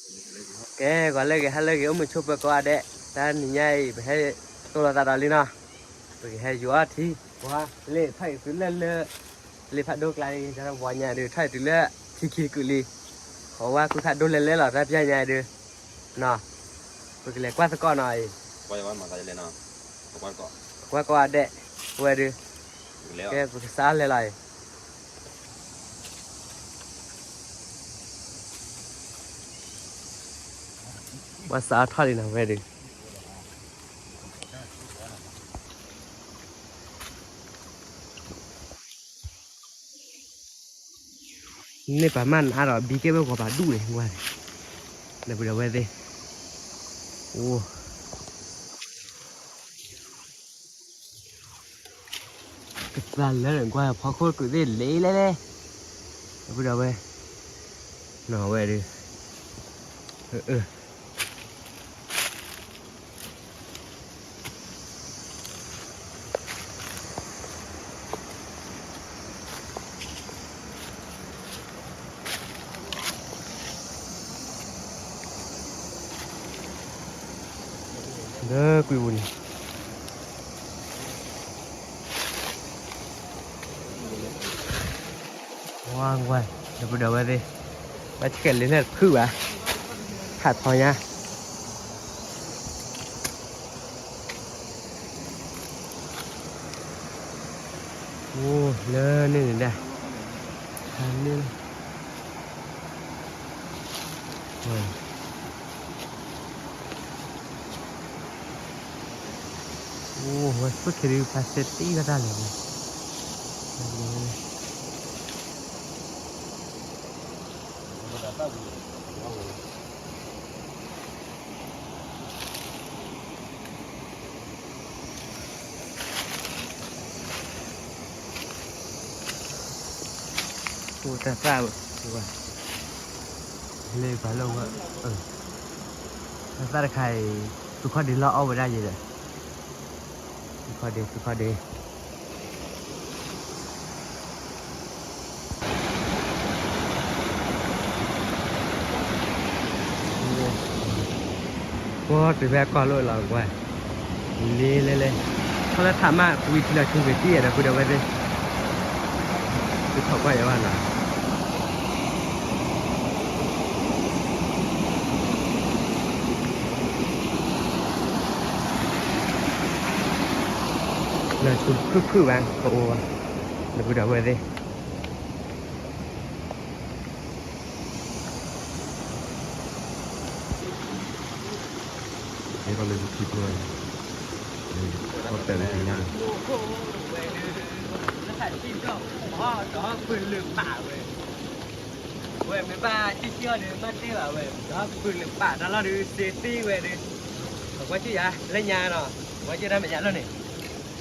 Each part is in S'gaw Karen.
ကဲ ဂီၤလၢအဂ့ၤ ဟါလၢအဂ့ၤ အိၣ်မုာ်ဆိးပၢၤကိးဂၤဒဲး, တနံၤညါအံၤ ပဟဲတိၢ်လိာ်သးဒီးလံနီၤ, ပကဟဲယိၤအီထံ, ပှၤလ့ၣ်ဖးအံၤသုလၢလၢ, လ့ၣ်ဖးဒိၣ်ကျါအံၤ တၢ်ဝီညါဒုး ထီၣ်အံၤသုလၢထံခံတကုာ်လံ, အဝဲကူဖးဒိၣ်လဲၤလဲၤလီၤ တၢ်ပျၢ်ညါဒုး, နီၤ, ပကလဲၤကွၢ်သကိးနီၤအံၤ, ကွၢ်ကိးဂၤဒဲး, ဝဲဒုး, ကဲ ပကစးလဲၤလီၤအံၤ ပှၤစးထီၣ်လံနီၤ ဝဲဒုး, န့ၢ်ပာ်မၢ်နအါဒီး ဘံကဲဝဲဂီၤပာ်ဒူၣ်န့ၣ် ဝဲန့ၣ်, ဒီပုၢ်ဒီဝဲၢ်သ့ၣ်, အိ ကသးလၢကွၢ်ဖီခိၣ်ကုာ်သ့ၣ်လံလဲၣ်လဲၣ်, ဒီပုၢ်ဒီဝဲၢ်, နီၤဝဲဒုး, အၢ လၢကွံာ်ပူၤန့ၣ်, ဝါဝါ, ဒီပုၢ်ဒီဝဲၢ်သ့ၣ်, ဘၣ်ဆဲးလဲၤလၢတဖုဘၣ်, ဟးထီညါ အိၣ်လၢန့ၣ်န့ၣ်ဒၣ်, ဟးန့ၣ်လီၤ, အိၣ်ဝဲဆိၣ်ခဲဒုး ဖးစဲတ့ၢ်ကတၢ်လဲၣ်န့ၣ် အိၣ်တၢ်သၣ်ဝဲ, လၢပှၤလၢဝဲ, တၢ်သၣ်တခါအံၤ, သုခီၣ်ဒ့လီၢ်အီၣ်ဝဲဒၣ်ယဲဒီး, သုခီၣ်ဒ့ သုခီၣ်ဒ့ ပှၤတုၤဖဲအကီၢ်လိၣ်လီၤကွၢ်, လ့လဲလဲ, ခီလၢထးမၢ် ဝံၤထံလီၤဆူဂ့ၤတံၢ်ဒီး ပုၢ်ဒီဝဲၢ်သ့ၣ်, သုထီၣ်ကွၢ်ယၤဘၣ်နီၤ လီၤဆူဖုၣ်ဖုၣ်ဘၣ် ကအိၣ်ဘၣ်, ဒီပုၢ်ဒီဝဲၢ်သ့ၣ် ဟဲထီၣ်လၢထံကျိ, လၢထီၣ်တဲာ်လၢထံညါန့ၣ်, ဒီပုၢ်လၢပာ်ဝဲ, ဝဲမ့ၢ်ဘၣ်ထံၣ်ထံၣ်အီၤဒီး မၤတ့ၢ်ဘၣ်ဝဲ, ဒီပုၢ်လၢပာ်တၢ်လီၢ်ဒုး စ့တ့ၢ်ဝဲဒုး, အကွၢ်ကၠူၣ်ယၤ လၢညါနီၤ, အကွၢ်ကၠူၣ်တၢ်မဲာ်ညါလီၤန့ၣ်,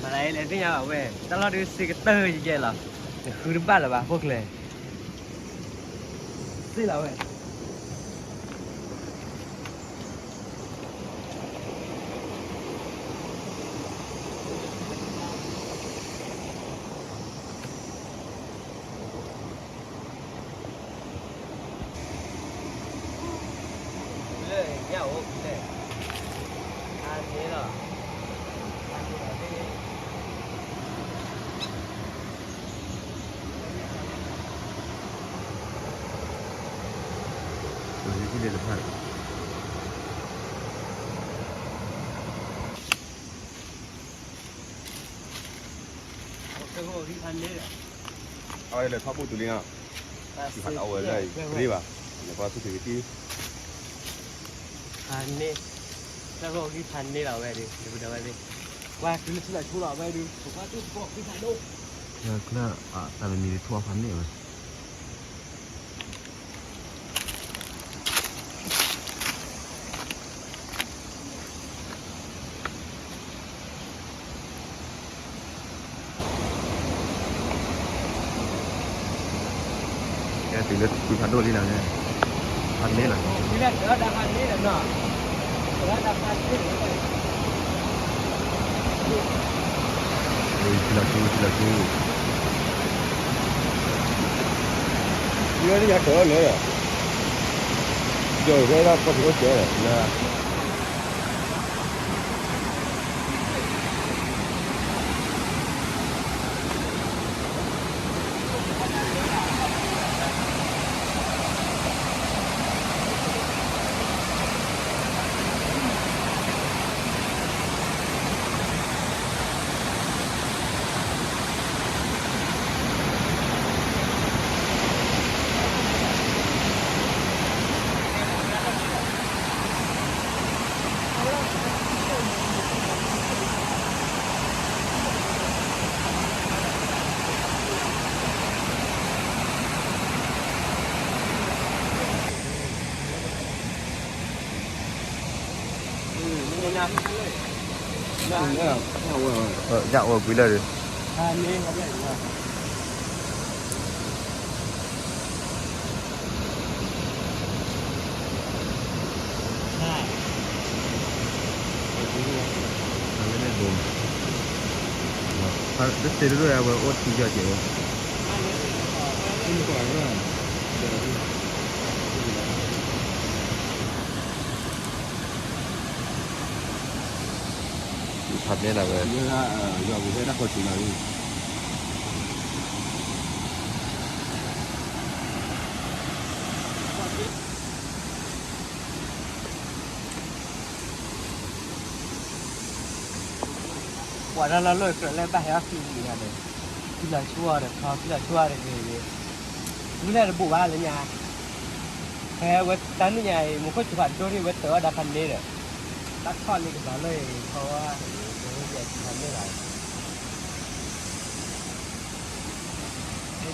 မၤလၢလဲၤသ့ၣ်ညါဘၣ်ဝဲ, တၢ်လီၢ်ဒုး စ့ကတၢၢ်ယဲလီၤ, နဃုတဘၣ်လၢၤဘၣ် ဖိၣ်ကျဲ စ့လီၤဝဲ လၢညါအိၣ်လဲၣ်, အန့ၣ်လီၤ, အန့ၣ်လီၤ အဝဲလဲၤထီၣ်ဘူၣ်တုၤလံနီၤ, အဝဲလဲၤရ့ဘၣ်, လဲၤကွၢ်သူၣ်က့ၤကတံၢ်, ဖးန့ၢ်, တၢ်ဂီၤဂံၢ်ဖးန့ၢ်လီၤဝဲဒုး, ဒီပုၢ်ဒီဝဲၢ်သ့ၣ်, ကွၢ်တုၤလၢထံလီၤဆူလီၤဝဲဒုး, ပကွၢ်သူၣ်က့ၤကတံၢ်ဖးဒိၣ်, ကျၢၢ်အသးမံမံဒုးထူၣ်အီၣ်ဖးန့ၢ်ဝဲ ကဲတုၤလၢထံဖးဒိၣ်လံနီၤ, ဖးန့ၢ်လီၤ, ထံလီၤဆူ ထံလီၤဆူ, လၢယၤကၢၢ်န့ၣ် ယီၤဖဲဒၣ်ခီၣ်ထံးအိၣ်ကဲးလၢ ယအိၣ်ကွံာ်လၢာ်ဒီး တသ့တဒိၣ်အဝဲအိၣ်ထံယီၢ်ကဲးဝဲ ဖးန့ၢ်လီၤဝဲ ပှၤတၢ်လီၢ်လီၢ်ကြၢးလၢဘၣ်ဟဲအီၣ်သံလံၤဟဲဒီး ဖံလီၤဆူအီၤဒီး ခီဖံလီၤဆူအီၤတဂ့ၤဂ့ၤ ဝံၤလၢတဘိးဘၣ်လၢညါ ဖဲဝဲတၢ်နံၣ်ညါအံၤ မူခိၣ်စူၤဖးဒိၣ်န့ၣ် ဝဲတၢၤအီၣ်ဒၣ်ဖးန့ၣ်ဒီး တၢ်ခီၣ်လံကဘၣ်လီၢ်အံၤ ခီဝဲ တၢၤ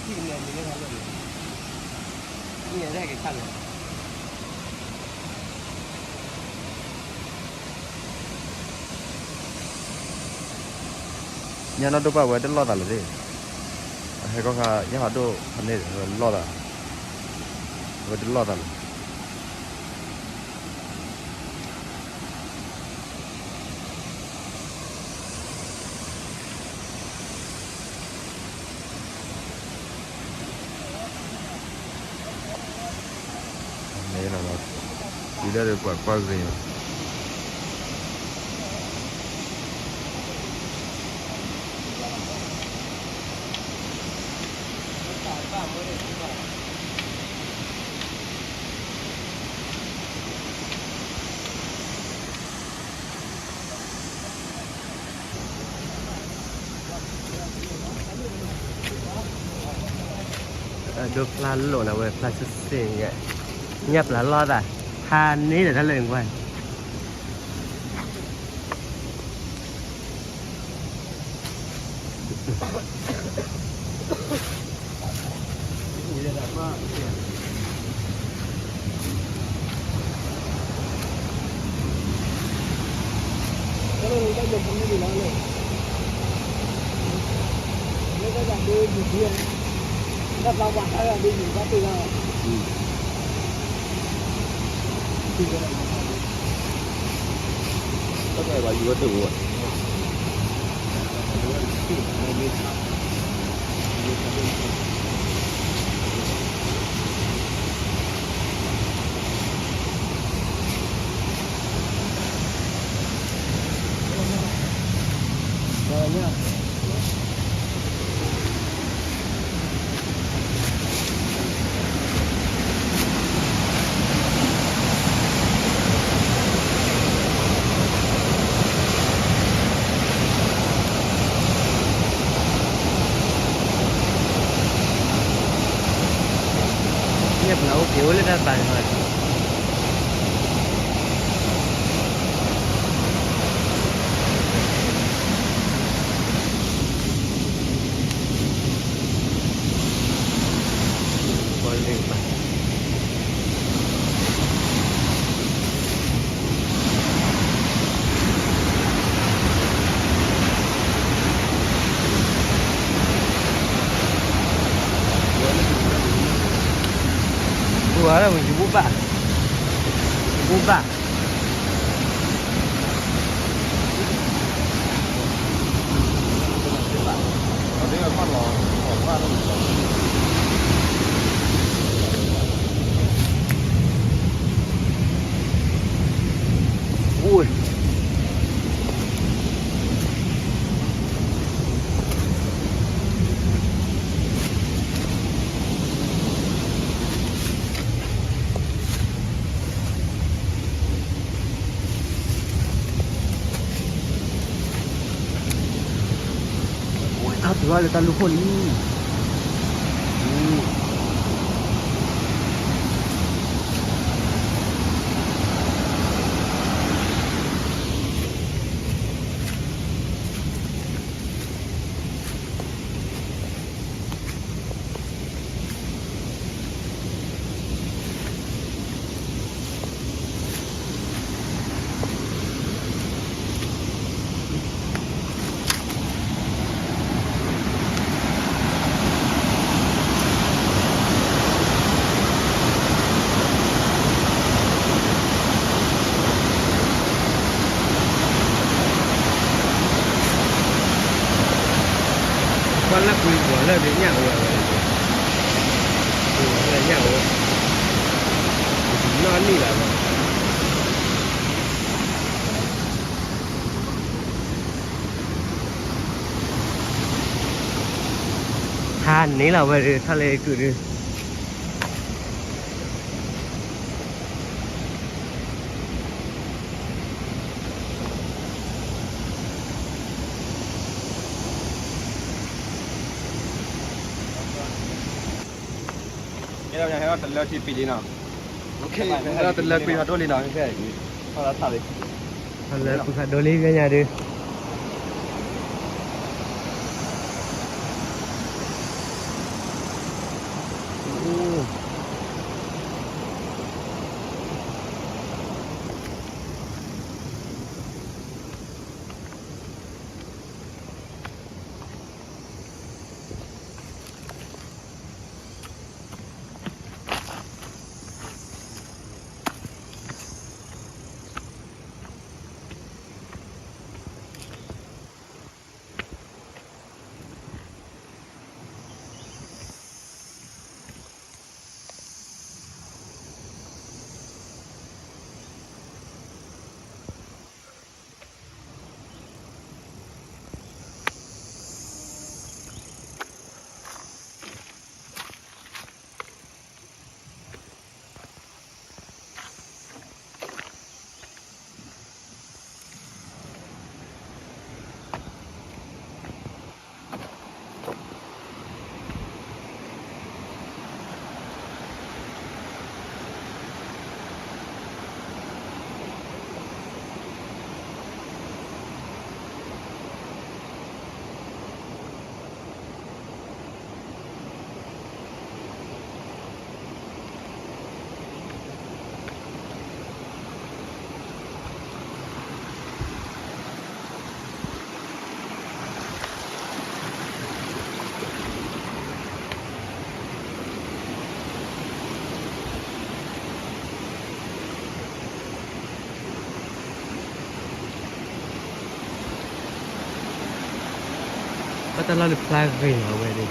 အီၣ်ဒၣ်ဖးန့ၣ်လီၤ ဟဲထံၣ်ကနဲၣ်လံလၢဖးလီၢ်န့ၣ် နံၣ်ညါတဟဲက့ၤခါလီၤ ညါနီၢ်ဒိၣ်ပၢ်ဝဲတလီၢ်သးလၢၤသ့ၣ်, အဟဲကီၢ်ခါ ညၣ်ဖးဒိၣ်ဖးန့ၣ်ဒီး ဝဲလီၢ်သး, ဝဲတလီၢ်သးလၢၤ. မ့ၢ်လီၤ, တုၤဒၣ်ဒီးပှၤကွၢ်ဂ့ၤလီၤ. ဒိဖျါလိာ်လီၤဝဲ ဖျါစ့ၢ်စ့ၢ်, ညၣ်ပျၢ်လီၢ်သး, ဖးန့ၣ်ဒီးတၢ်လၢကွၢ် ညၣ်ပျၢ်အိၣ်က့ၤအိၣ်လၢတၢ်သးန့ၣ်လီၤ. ပှၤလၢယဘူၣ်ဘၣ်, ယဘူၣ်ဘၣ်. အဝဲမၤလီၤ, မၤလီၤ. ဘၣ်လၢတၢ်လူၢ်ခိၣ်လံ. ကွၢ်လၢကွံာ်ပှၤလၢဒုးညၣ်အိၣ်ဝဲ, ပှၤလၢညၣ်အိၣ်, နီၢ်နံၣ်လီၤ. ဟါန့ၣ်လီၤဝဲဒုး ထီၣ်လၢကုၢ်ဒုး တလၢထံပံးလံနီၤ, တလၢကွံာ်ဖးဒိၣ်လံနီၤ, ထီၣ်လၢကွံာ်ဖးဒိၣ်လံ ကညါဒုး.ဘၣ်တၢ်လီၢ်လၢဖျါဂ့ၤလီၤဝဲဒၣ်.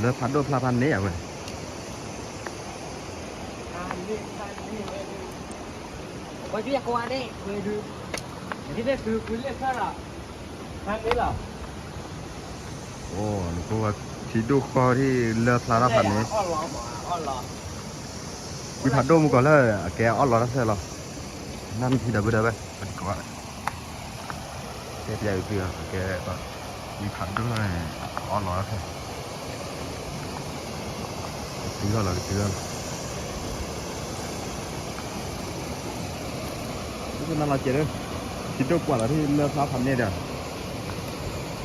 လၢဖးဒိၣ်ဖျါဖးန့ၣ်အဝဲ, အိၣ် နကိးဝဲထံဒိၣ်ဃီထံၣ်လၢဖျါထီၣ်ဖးန့ၣ်, ကွံာ်ဖးဒိၣ်မူကီၢ်လၢအကဲအီၣ်လီၤတၢ်ဖဲလီၤ, နၢ်မံထံဒီပုၢ်ဒီဝဲၢ် ပကကိး တဲပျးအုးသုအီၤ ကဲ ကွံာ်ဖးဒိၣ်န့ၣ် အီၣ်လီၤဖဲ ကတုၤထီၣ်လီၤ ကတုၤထီၣ်လီၤ, နလီၤစဲးလၢ ထံဒိၣ်ကွၢ်လီၤထံၣ်လၢဖျါဖးန့ၣ်ဒီး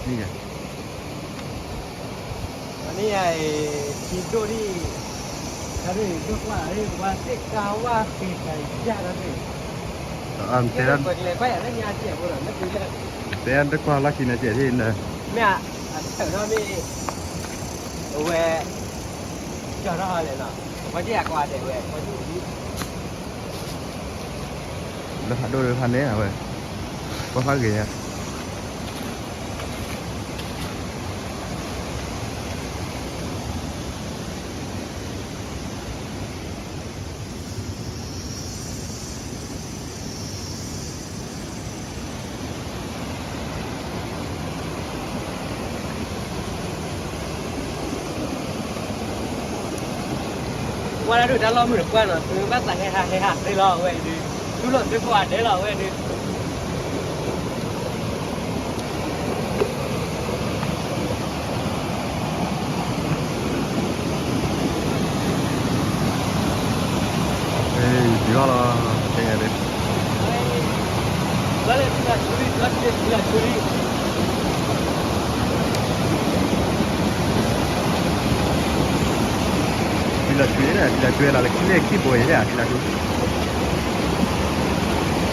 မ့ၢ်ယၤ အန့ၣ်ယၤအံၤ ထံဒိၣ်ဒံၣ်, တၢ်ဒ်န့ၣ်ဒိၣ်ကွၢ်လီၤဒ် ပှၤသ့ၣ်ကါဝါဃ့ကၤယၢ်လီၤဒ်, တဲတကွၢ်လီၢ်ခံန့ၣ်စဲးထံၣ်န့ၣ်, မ့ၢ်အဆၢထီၣ်မ့ၢ် အဝဲ ကၠီၤထီၣ်လဲၣ်နီၤ, ပှၤက့ၤအကွၢ်ဒဲးဝဲ ပှၤက့ၤ လၢဖးဒိၣ်လၢဖးန့ၣ် အဝဲ ကွၢ်ဖးဂ့ၤညါ ကွၢ်ဒၣ်ဒိၣ်တၢ်လီၢ်မုၢ်တပှၢ်နီၤ, သုဘၣ်သးဟဲဟးဟဲဟးသ့လီၤဝဲဒုး, ထူလီၤသ့ကိးဂၤဒဲးလီၤဝဲဒုး. တုၤအီၤလီၤ, တဲဒၣ်, ထံလီၤထွံလီၤ, ထံလီၤထွံလီၤလၢခံန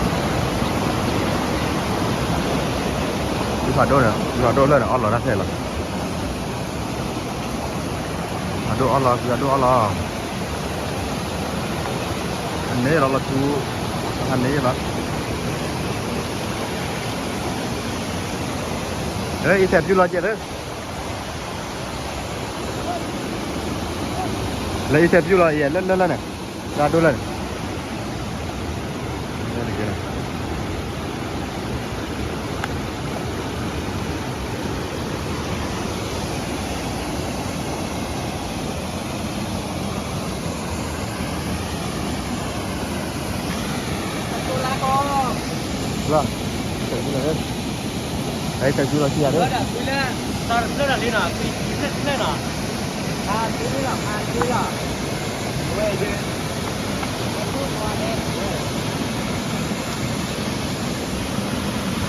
့ၣ်ခံဘိအံၤလၢထံလီၤထွံ ဖးဒိၣ်န့ၣ်, ဖးဒိၣ်လၢန့ၣ် အီၣ်လီၤတၢ်ဖဲလီၤ. ဖးဒိၣ်အီၣ်လီၤ, ဖးဒိၣ်အီၣ်လီၤ. ဟးန့ၢ်လီၤလီၤထူ, ဟးန့ၢ်လီၤ. လၢ interview လီၤကဲးလၢ လၢ interview လီၤယဲ လၢလၢလၢန့ၣ်, ဖးဒိၣ်လၢန့ၣ်. လၢ interview လီၤခံဂၤဒီ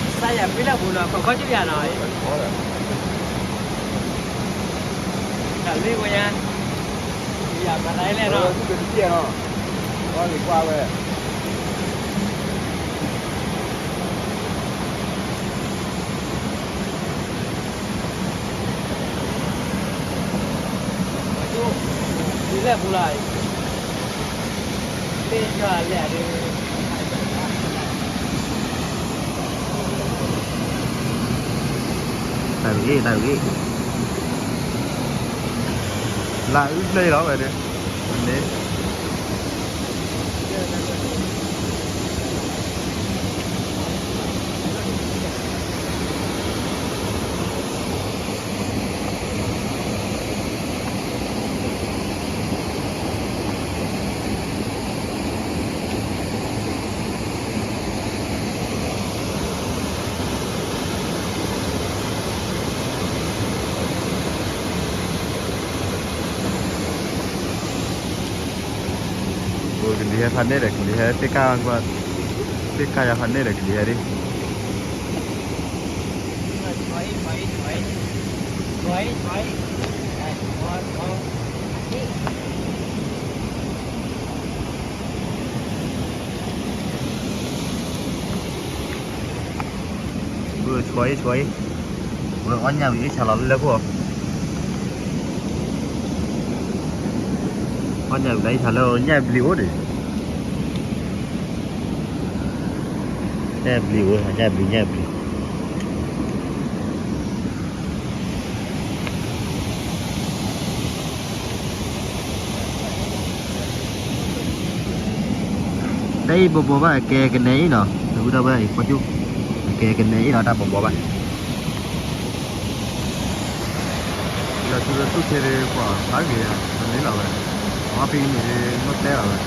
း စါယၤဖဲလၢပူၤနီၤ ခိးခီကၠူၣ်ယၤနီၤ, တၢ်လံဝဲညါ, ယၤမၤတၢ်လဲၣ်နီၤ, ကွၢ်ဝဲ ဒ်လဲၣ်ပူၤလီၤ, မ့ၢ်ယွၤလဲၣ်ဒုး, တၢ်ဂ့ၢ် တၢ်ဂ့ၢ်, လၢအုၣ်ဖျဲၣ်လီၤဝဲဒၣ်, မ့ၢ် ကလံၤဟဲဖးန့ၣ်ဒီး ကလံၤဟဲသ့ၣ်ကၢ်, သ့ၣ်ကၢ်ယၤဖးန့ၣ်ဒီး ကလံၤဟဲဒၣ်. ဘုဆိအံၤ ဆိအံၤ, ဝဲအီၣ်ညၣ်ဝံၤအ့ၣ်ဆါလီၤလၢလၢခိၣ်, အီၣ်ညၣ်ဝံၤတၢ်အ့ၣ်ဆါလၢညၣ်ဘျံၤအိၣ်ဒီး, ညၣ်ဘျံၤအိၣ် ညၣ်ဘျံၤ ညၣ်ဘျံၤ. တၢ်အံၤဘီဘီဘၣ် ကဲကနဲအံၤနီၤ, တၢ်ဝံတၢ်ဝဲအံၤ ကွၢ်ကၠူၣ်, ကဲကနဲအံၤနီၤ တၢ်ဘီဘီဘၣ်. လၢသူလၢသူၣ်ခဲဒၣ် ပှၤဖးဂ့ၤဧါ, တန့ၢ်လီၤဝဲ, အီၣ်ဖံမ့ၢ်ဒၣ် မ့ၢ်တဲလီၤဝဲ.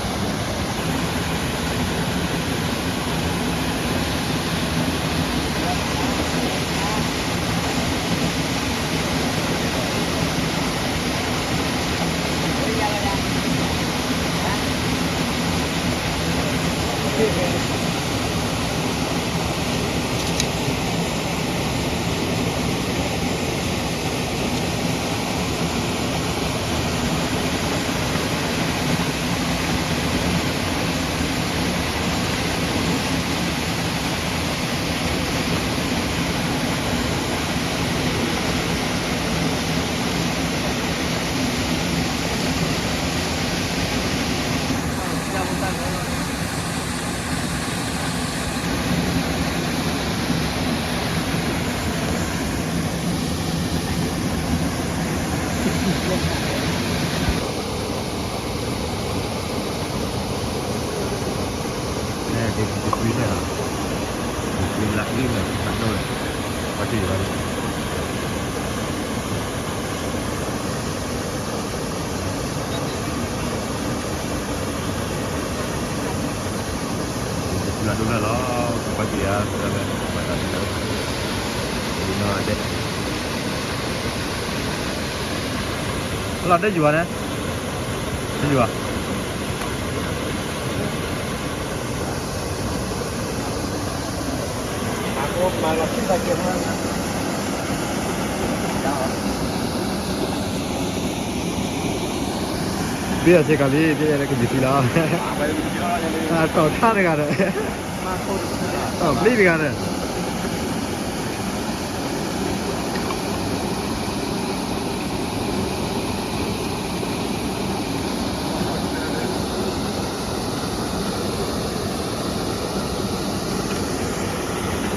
ဒိၣ်လၢလီၤ, ကွၢ်က့ၤဧါ, ဘၣ်တၢ်ဒ်လၢ, ဒ်နီၢ်ဒဲး, လီၤဒဲးယွၤန့ၣ်, ဒဲးယွၤ, ဘ့ၣ်အဆ့ကၤလံ, ဘ့ၣ်အဲၣ်လၢကယုၢ်သံလီၤ, အတီၢ်ခါတဂၤဒီး, တီၢ်ပျံၤတဂၤဒီး မ့ၢ်ကလီၤဘၢဂၤန့ၣ်,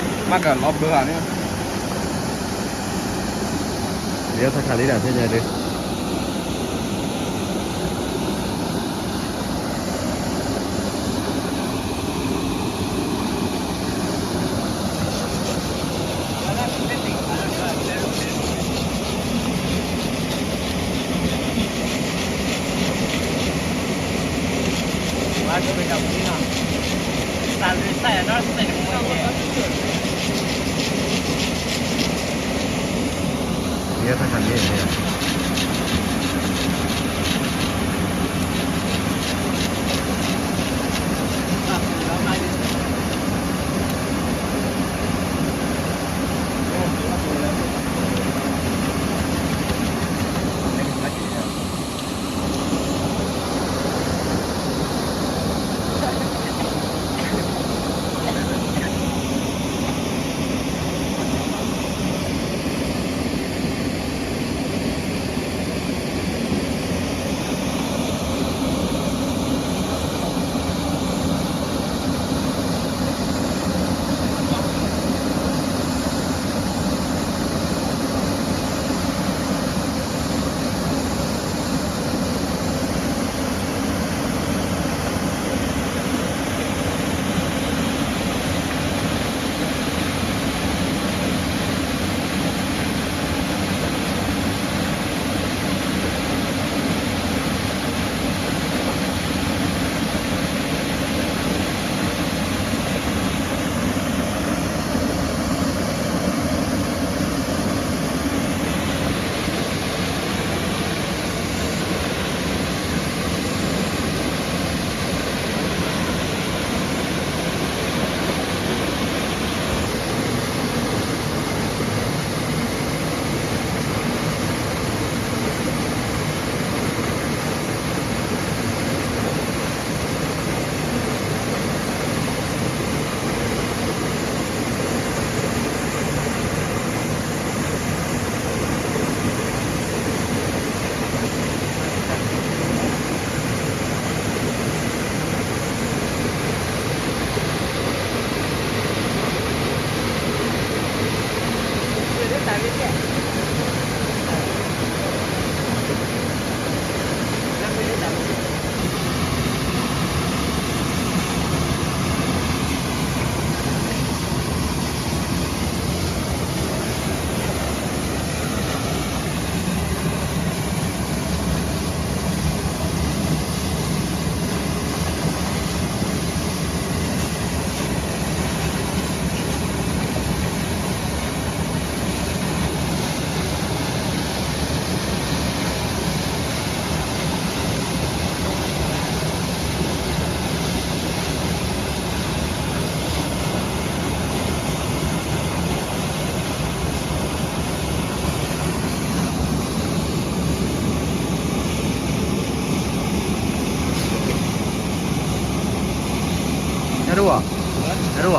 လၢထးခးလံဒၣ်ဖဲညါဒုး, ယဲၢ်ဖးခါန့ၣ်, ညါဒိၣ်ဧါ, ညါဒိၣ်ဧါ,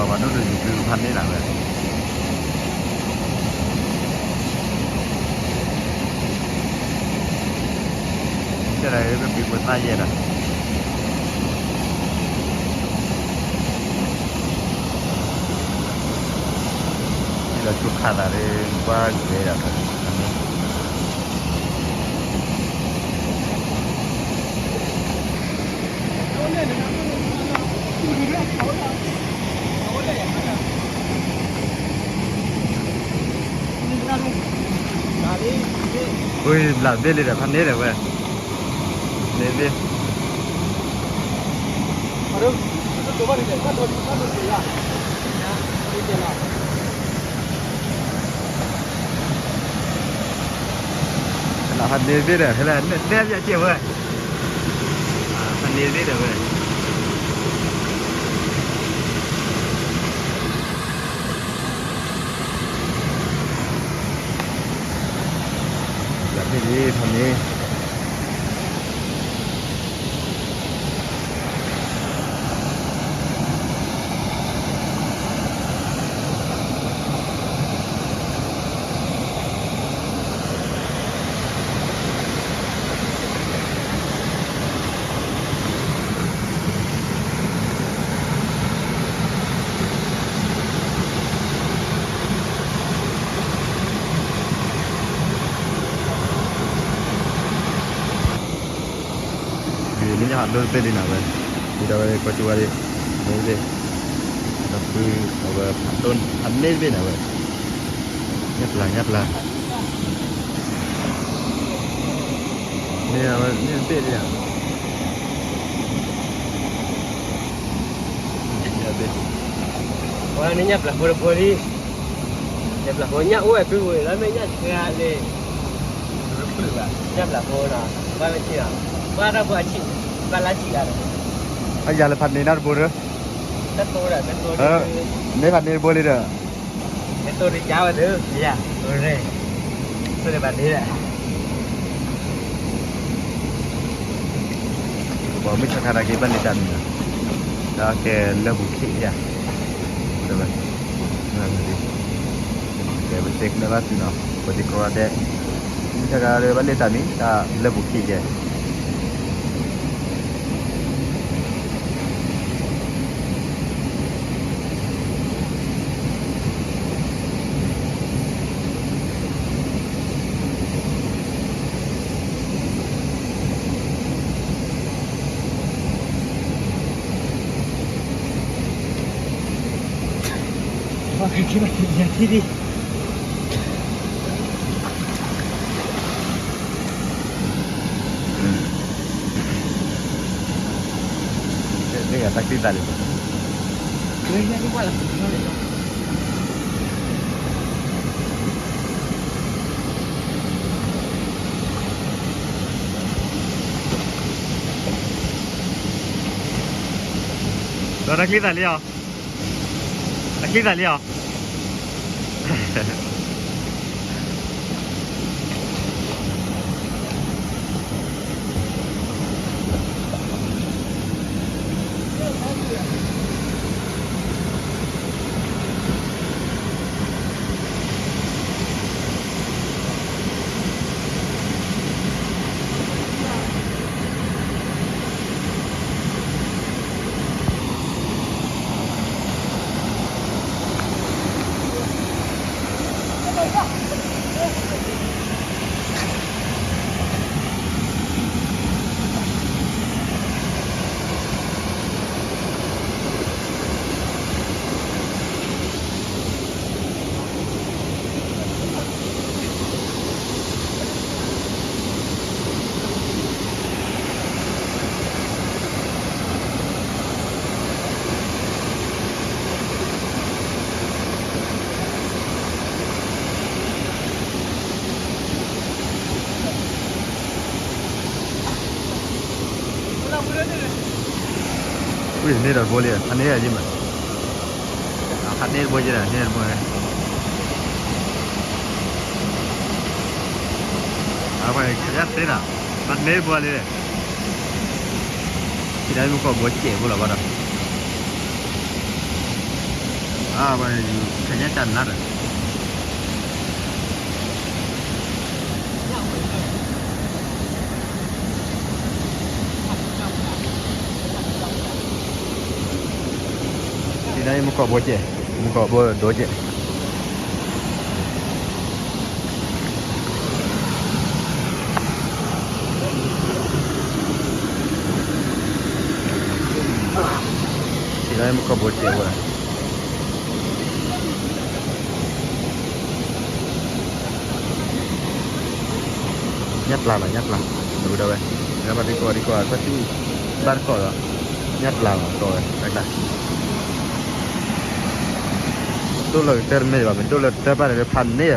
ပှၤဒိၣ်ဒိၣ်ယုၢ်သုဖးန့ၢ်လၢဝဲ, ကဲဒၣ်ပှၤသးယဲၢ်ဒီး, ဒီးဆိခးသးဒီးကွၢ်ကဲဒီး, ဘျးဘ့ၣ်လံဒီး ဖးန့ၢ်ဒီးဝဲ, န့ၢ်ဘ့ၣ် ဖးန့ၢ်ဘ့ၣ်ဒီး ဟဲလၢနဲၣ်ဘၣ်ကဲဝဲ, ဖးန့ၢ်ဘ့ၣ်ဒီးဝဲ, ဘျးဘ့ၣ်လံ ဖးန့ၢ် ဒ်န့ၣ်ယဟးဒိတဘ့ၣ်လံနၤဝဲ, ဒ်ဒီးဝဲကိးကၠူဝဲဒၣ်, န့ၣ်ဘ့ၣ်, ဒီးဖုအဝဲဖးဒိၣ်ဖးန့ၢ်တဘ့ၣ်နၤဝဲ, ညၣ်ပျၢ် ညၣ်ပျၢ်, န့ၣ်အဝဲန့ၣ်တဘ့ၣ်ဒၣ်ယၤ, ဝဲန့ၣ်ညၣ်ပျၢ်ဖိတဖိလံ, ညၣ်ပျၢ်ဖိညၣ်အိၣ်ဝဲဖုဝဲလၢမ့ၢ်ညၣ်ဆှါလံ, ညၣ်ပျၢ်ဖိနီၤ, ဘၣ်မ့ၢ်ဆ့ၣ်နီၤ, ဘၣ်တၢ်ဖိအဆံး, ဘၣ်လၢဆံးဂၤဒီး, အယၤလၢဖးန့ၢ်နၢ်တဘိဒီး, တၢ်တိဒီး, မ့ၢ်ဖးန့ၢ်တဘိလံဒီး, မ့ၢ်တိဒီးကါဝဲဒီး, ယၤ, တိဒီးဘၣ်န့ၢ်ဒီး ပှၤမုၢ်ဆါခါတၢ်က့ၤဘၣ်လ့ၤတၢ်မံၤလီၤ, တၢ်ကဲလၢပူၤခံယၤ, ဝဲ, ကဲပစ့ကနၢဘၣ်သုနီၤ, ပစ့ကရၢဒဲး, မုၢ်ဆါခါဘၣ်လ့ၤတၢ်မံၤ တၢ်လၢပူၤခံယဲၢ် တၢ်ချံသၣ်လံ, ဒီးတၢ်ချံသၣ်လံအီၤ, တၢ်ချံသၣ်လံအီၤ. န့ၢ်ဒီးတဘိလံ, ဖးန့ၢ်ယမး, ဖးန့ၢ်တဘိယဲဒီး န့ၢ်တဘိ, အဝဲကယၢ်သ့နီၤ, ဖးန့ၢ်တဘိလံ, ထံဒၣ်မုၢ်ကီၢ်ဘိစဲးဖိလီၤဘၣ်ဒီး, ဝဲယူၤ ခဲညါတၢ်နါဒီး ထံၣ်ဒၣ်အံၤ မူကီၢ်ဘိကဲး, မူကီၢ်ဘိဒိကဲး. ထံၣ်ဒၣ်အံၤ မူကီၢ်ဘိကဲးဝဲ. ညၣ်ပျၢ်လီၤ ညၣ်ပျၢ်, ဒဝဲဒဝဲ, ညၣ်ပျၢ်ဒံကီၢ်ဒံကီၢ် ကွၢ်ထံၣ်, ဘၣ်တကီၢ်ဒီး, ညၣ်ပျၢ်လီၤ ကီၢ်ဝဲ တၢ်ကျါ, ဒိၣ်လၢကတၢၢ်တမ့ၢ်ဘၣ် မ့ၢ်ဒိၣ်လၢတၢၢ်ဘၣ်န့ၣ် ဖးန့ၢ်ဧါ,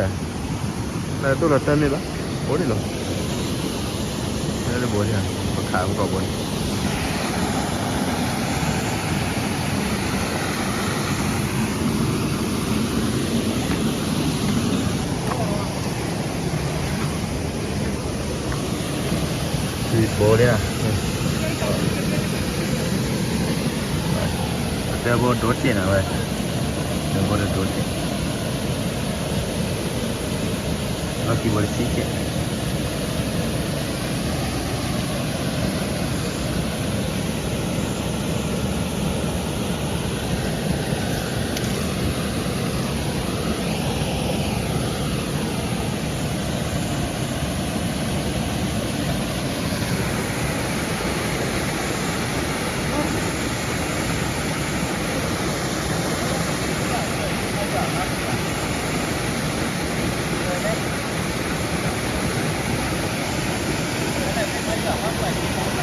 လၢဒိၣ်လၢတၢၢ်မ့ၢ်ဘၣ်, အိၣ်ဒံးလီၤ, လၢတဘိန့ၣ် ပခးမူကီၢ်ဘိန့ၣ် ဘိဒၣ်, တၢ်ဘိဒိၣ်တ့ၢ်နၤဝဲ, တၢ်ဘိ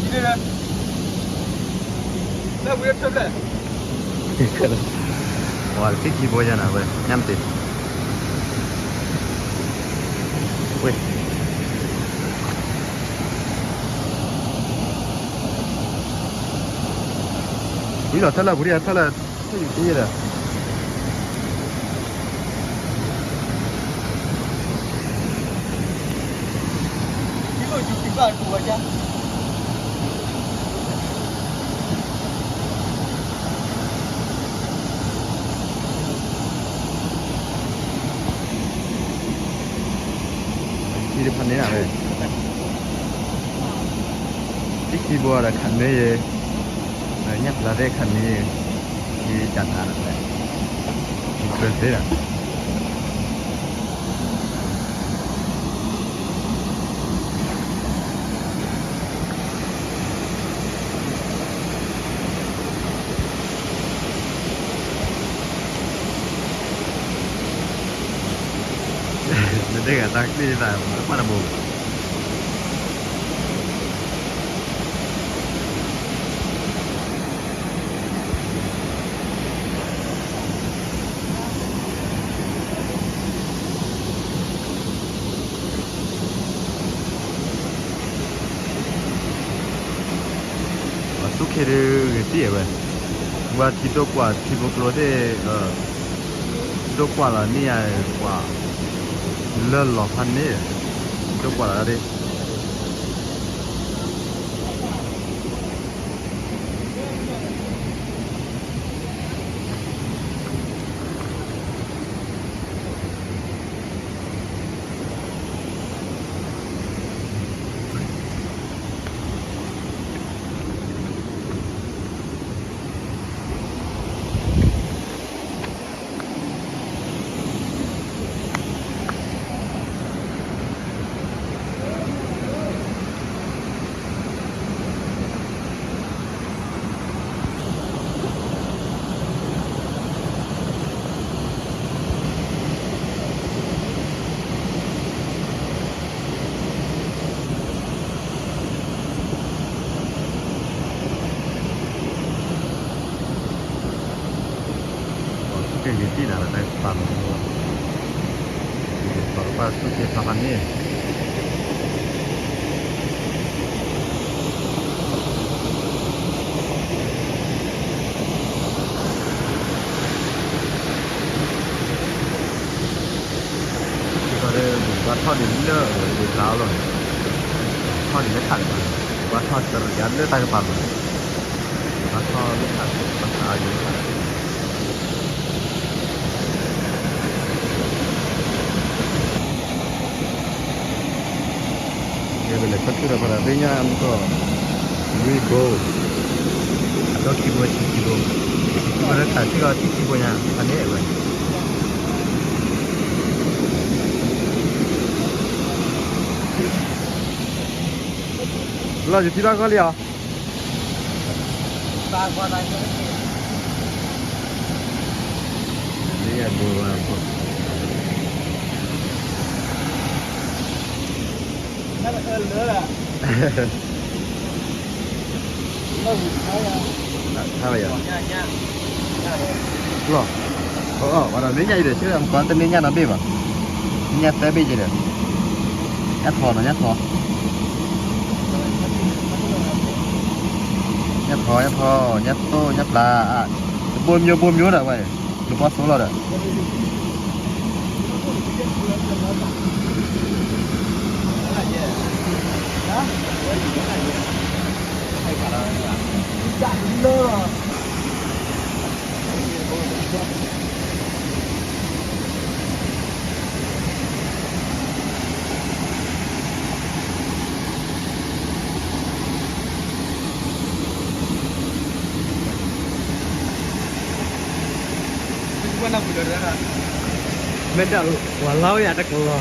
ဒိၣ်တ့ၢ်, လီၢ်ခံဘိတဆံကဲး. ဝဲ လၢခံခံဘိယၤနၤဝဲ ညၣ်မတ့ၤ, ဝဲ ဝံၤလီၤ ထၢလၢပူၤ ထၢလၢ ထၢယူၤတ့ဒီး ခံတဖၣ်န့ၣ်ဝဲ ခံခံဘိဒီးခးန့ၢ်ယဲ, ညၣ်ပျၢ်သ့ၣ်ခးန့ၢ်ယဲ, ယတၢ်နါဒီး ယကြၢးသ့ဒီး နဒဲဂၤတၢ်ချ့သး မၤတပှၢ်တဘိ ပှၤသူၣ်ခ့ဒုး ဂ့ၤတံၢ်ဝဲ, ဝဲထံဒိၣ်ကွၢ်ထံဖိကျိသ့ၣ်, ဒိၣ်ကွၢ်လီၤန့ၢ်ယၤကွၢ်, လၢလီၤဖးန့ၣ်, ဒိၣ်ကွၢ်လီၤဒၣ် ပှၤသူၣ်က့ၢ်ဂ့ၤတံၢ်နၤလၢတၢ်ကပၤလီၤ, ပှၤကပၤသူၣ်က့ၢ်ဖးဖးန့ၣ်, ဘၣ်ထီၣ်ဒ်လၢအဝဲဒၣ်လီၤ, ထီၣ်ဒ်လၢခးန့ၣ်, ဘၣ်ထီၣ်တရံးလၢတၢ်ကပၤလီၤ, ဘၣ်ထီၣ် လၢခးပခးအါယိၤခး ယကလဲၤခီထံရၤဖးဒၣ်သ့ၣ်ညါမုၢ်ကီၢ် လွံၢ်ဘိ အဒီခံဘိ ဆံခံဘိ ဆံခံဘိလၢခးစ့ၢ်ကီး ဆံခံဘိညါ ဖးန့ၣ်ဝဲ လီၤယထံလီၢ်ကီၢ်လံဧါ လၢယဒိဝဲ လီၤ ဝဲဒၣ်မ့ၢ်ညါအံၤဒီး ဆၢမကီးတန့ၢ်ညၣ်နီတဘ့ၣ်ဘၣ်, ညၣ်သၢဘ့ၣ်က့ဒီး, ညၣ်ထီနီၤ ညၣ်ထီ, ညၣ်ထီ ညၣ်ထီ ညၣ်သိၣ် ညၣ်ပျၢ်, တဘိမျိုး ဘိမျိုးဒီးဝဲ, နပှၤသိလီၤဒီး မ့ၢ်ဒၣ်ဝဲလီၤယၤတကလီၤ ပှၤယကွံာ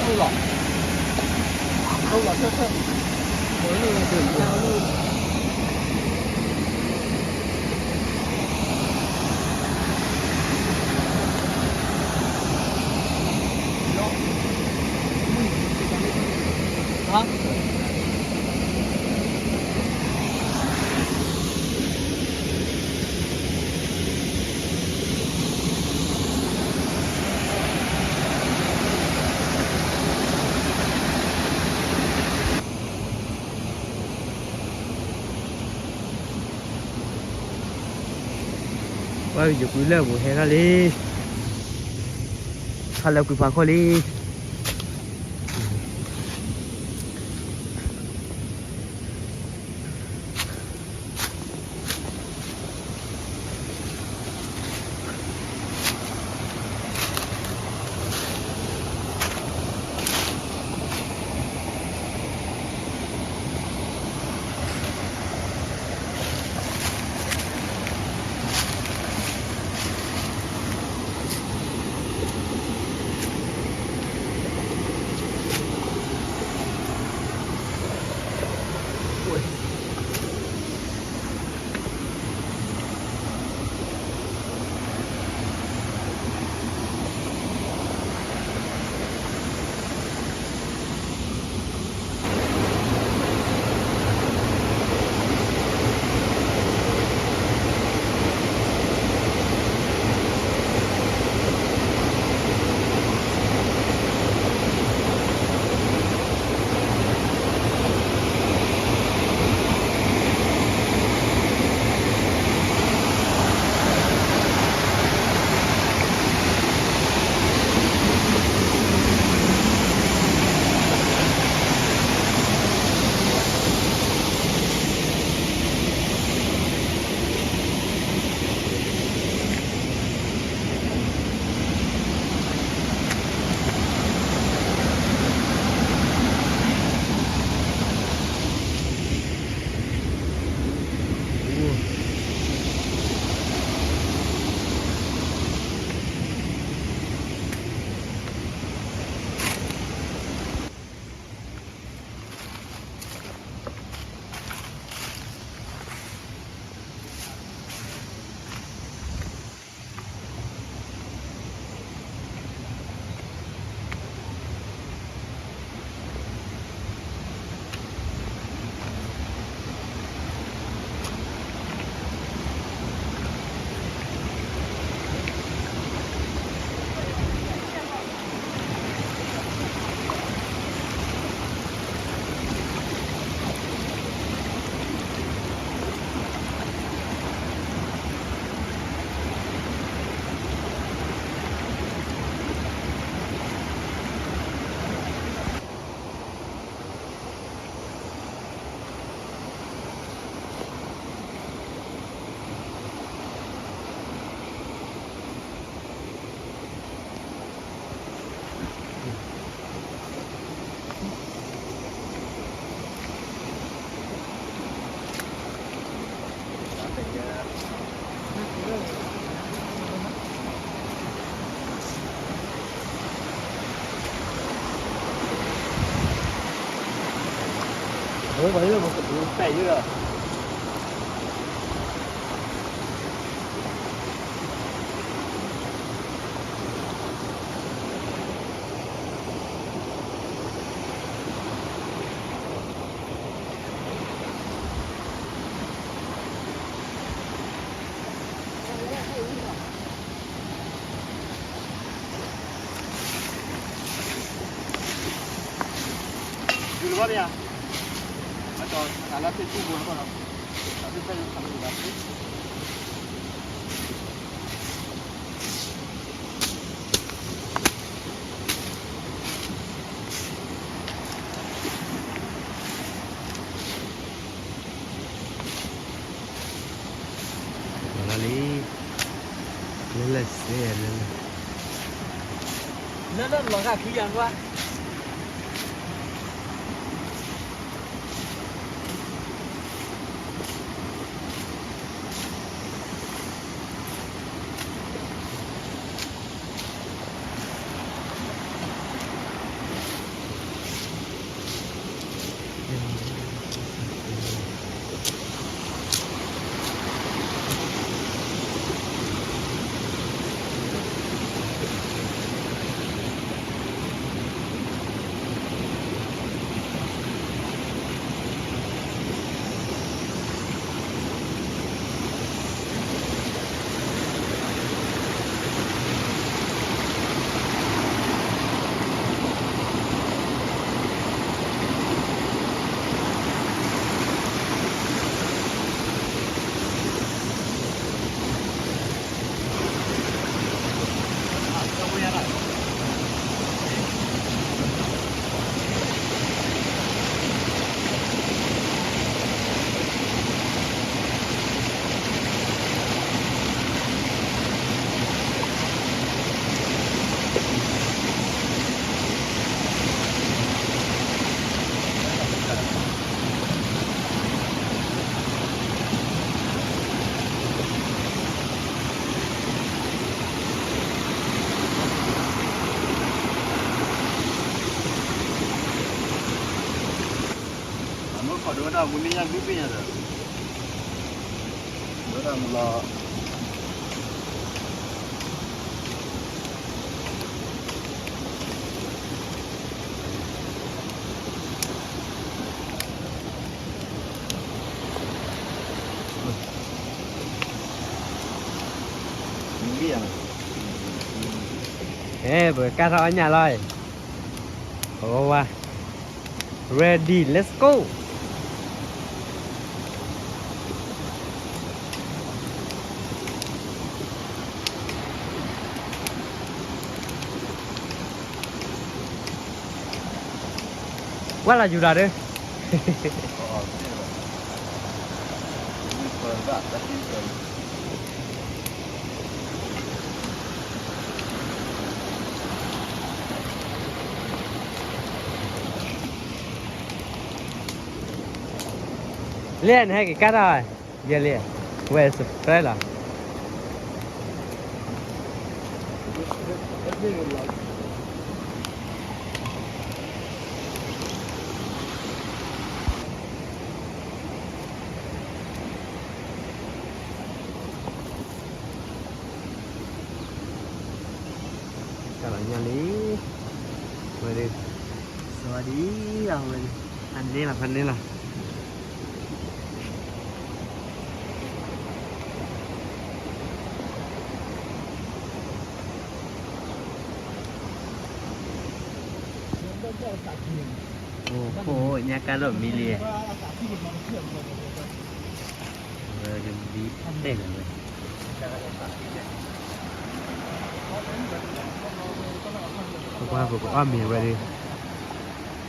်လၢအပူၤဟဲထီၣ်လံ, ထီၣ်လၢကွံာ်ဖးခိၣ်လံ. ပ လီၤလံ, လၢလၢစဲးလၢလၢ, လၢလၢလီၤဂာ်ခံယၤကွၢ်. အမ့ၢ်ခီဒိဝဲဒၣ်မူလံညါဘုဘ့ၣ်ညါဒီး, ဒိဝဲဒၣ်မူလီၤ. ဟဲ ပကကၢ်ထီၣ်အီၣ်ညၣ်လီၤ, ပဝါဝါ, ready, let's go. ကွၢ်လီၤယူၤဒီးဒၢ လၢနဟဲက့ၤကၢ်ထီၣ်, ယဲလံ, ဝဲ subscribe လီၤ. ကၢ်လီၤညါလံ, ဝဲဒၣ်, စဝၤဒံ, ဝဲဒၣ်, ဖးန့ၢ်လီၤ ဖးန့ၢ်လီၤ. အိၣ်ညါကၢ်ဒီးမံလံ, ဝဲဒၣ်ဘံတဲၢ်လီၤဝဲ, ပကွၢ်ပကအီၣ်မ့ၤဝဲဒၣ်,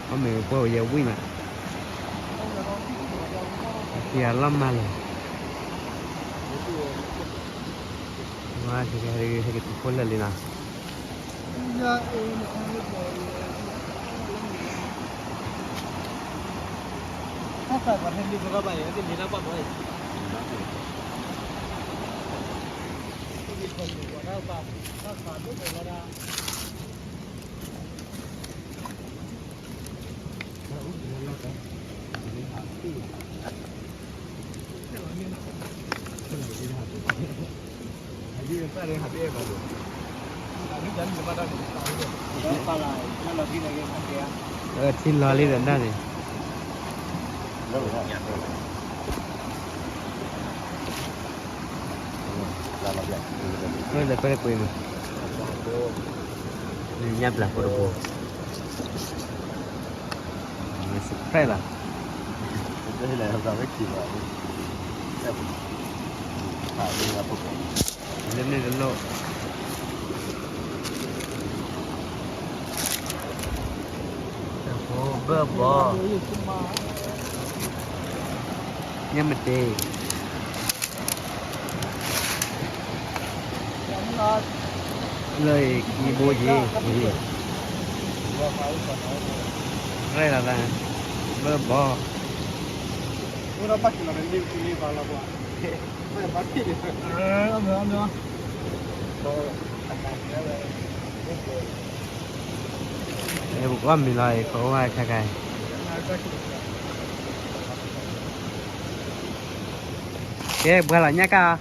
အီၣ်မ့ၤပှဲၤဝဲယဲဝံၣ်မး, အက့ၤအလီၢ်မၤလီၤ, ဝဲဟဲက့ၤတုၤခိၣ်လၢာ်လံနီၤ. အူၣ်လီၤလီၤကီး, ဒ်န့ၣ်ဟး ထံလီၤလံဒီးဒၣ်န့ၣ်, လဲၤကွၢ်လၢကွ့ၢ်မး, ညၣ်ပျၢ်ဖိတဘိ, စံးဖရဲၣ်လီၤ, လၢန့ၣ်တလိၣ်, တဘိဘၢၣ်ဘီ, ညၣ်မတ့ လၢခံဘိက့ၤ, ရဲၣ်လီၤသး, ဘၢၣ်ဘီ, ပကွၢ်မံၤလီၤအံၤ ကအိၣ်ဝဲခဲခါအံၤ, ကဲ ပှၤလီၤညၣ်ကၢ်အီၤ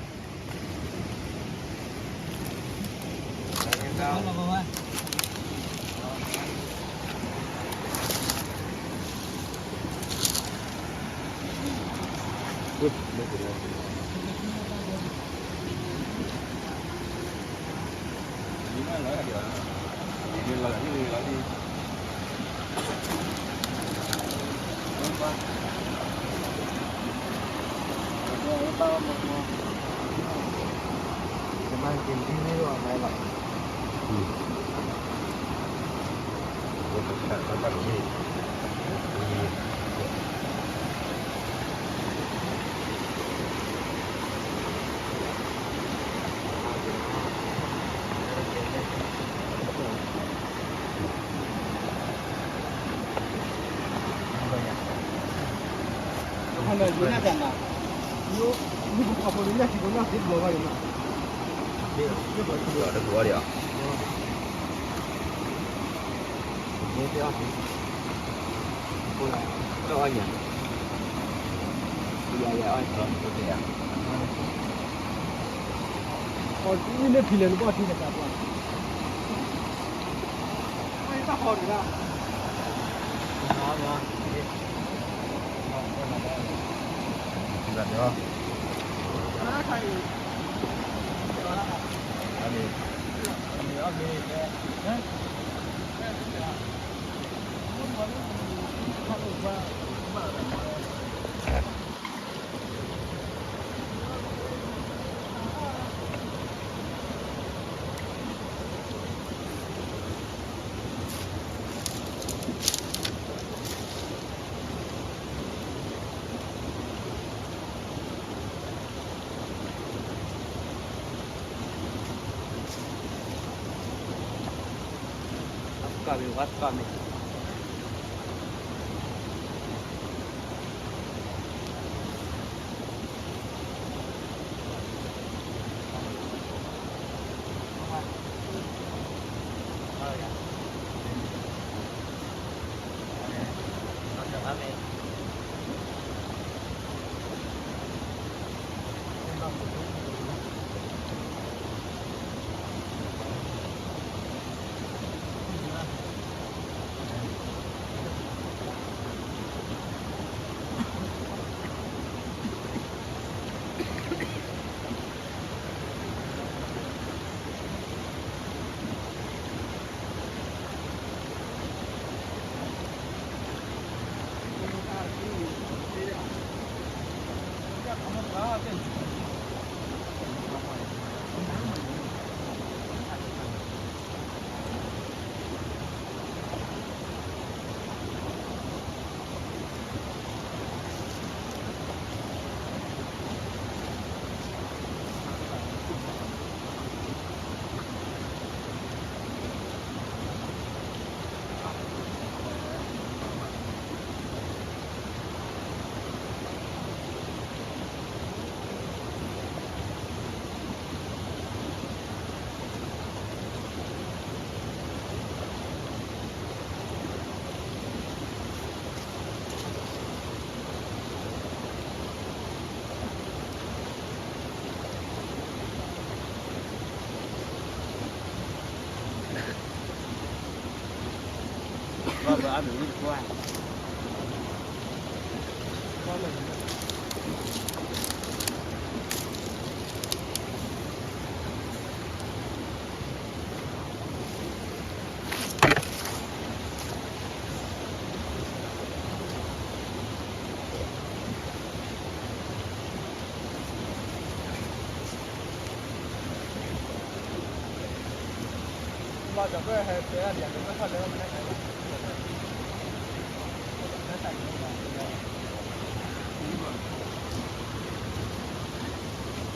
ဘၣ်ဘၣ်အမ့ၢ်ဝံၣ်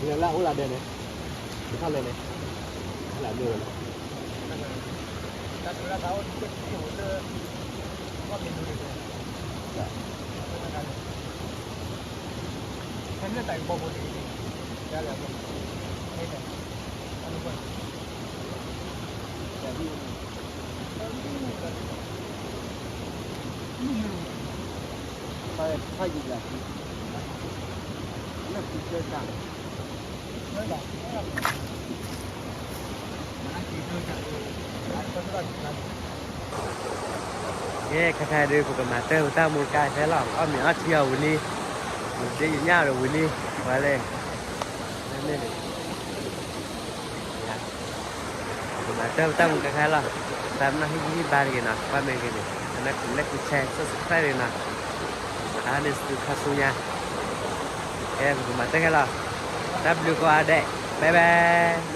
တကွၢ် လၢအိၣ်လၢဒဲန့ၣ်, တခါလဲၣ်န့ၣ်, တၢ်မ့ၢ်ဝဲလၢ ကဲ ခဲခါဒုး ပကမၤတၢ်ပတၢ်မူကါခဲလီၤ, အီၣ်မ့ၤအီထံအီၤဝံၤလံ, ပဒ့ယညၣ်ဒီးဝံၤလံ, ပှၤလဲၣ်, မ့ၢ်န့ၣ် ပကမၤတၢ်ပတၢ်မူကါခဲလီၤ, သးပနီၣ်ဟံၣ်ဂံၢ်ဟံၣ်ဘါတဂ့ၤနီၤ, ကွၢ်မ့ၢ်ဂ့ၤန့ၣ် အနၢ် like share subscribe တဂ့ၤနီၤ, အါန့ၣ်စတူၤခါဆူညါ, ကဲ ပကမၤတၢ်ခဲလီၤ, တၢ်ဘျုးကိးဂၤဒဲး, bye bye.